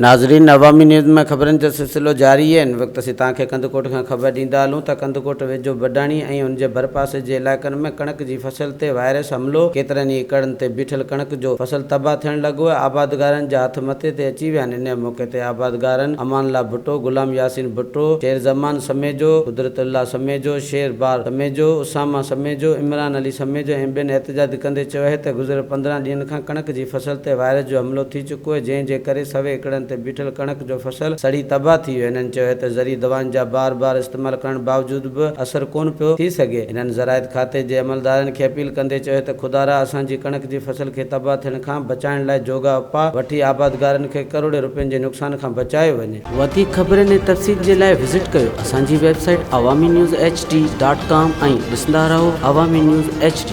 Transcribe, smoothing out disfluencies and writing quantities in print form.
ناظرين عوامي نيوز ۾ خبرن جو سلسلو جاري آهي هن وقت اسين توهان کي ڪنڌڪوٽ کان خبر ڏيندا هلون ته ڪنڌڪوٽ ويجهو بڊاڻي ۽ ان جي ڀرپاسي جي علائقن ۾ ڪڻڪ جي فصل تي وائرس حملو ڪيترن ئي ايڪڙن تي بيٺل ڪڻڪ جو فصل تباهه ٿيڻ لڳو آهي آبادگارن جا هٿ مٿي تي اچي ويا آهن انهي موقعي تي آبادگارن امان الله ڀٽو، غلام ياسين ڀٽو، شير زمان سميجو، قدرت الله سميجو، شير بار سميجو، اسامه سميجو، عمران علي سميجو ۽ ٻين احتجاج ڪندي چيو آهي ته گذريل 15 ڏينهن کان ڪڻڪ جي فصل تي وائرس جو حملو ٿي چڪو آهي جنهن جي ڪري سوين ايڪڙن تي بيٺل ڪڻڪ جو فصل سڙي تباهه ٿي ويو. هنن چيو ته زرعي دوائن جا بار بار استعمال ڪرڻ باوجود به اثر ڪونه پيو ٿي سگهي. هنن زراعت کاتي جي عملدارن کي اپيل ڪندي چيو ته خدارا اسان جي ڪڻڪ جي فصل کي تباهه ٿيڻ کان بچائڻ لاء جوڳا اپاء وٺي آبادگارن کي ڪروڙين روپين جي نقصان کان بچايو وڃي. وڌيڪ خبرن ۽ تفصيل جي لاء وزٽ ڪيو اسان جي website Awami news H D dot com ۽ ڏسندا رهو عوامي نيوز ايڇ ڊي.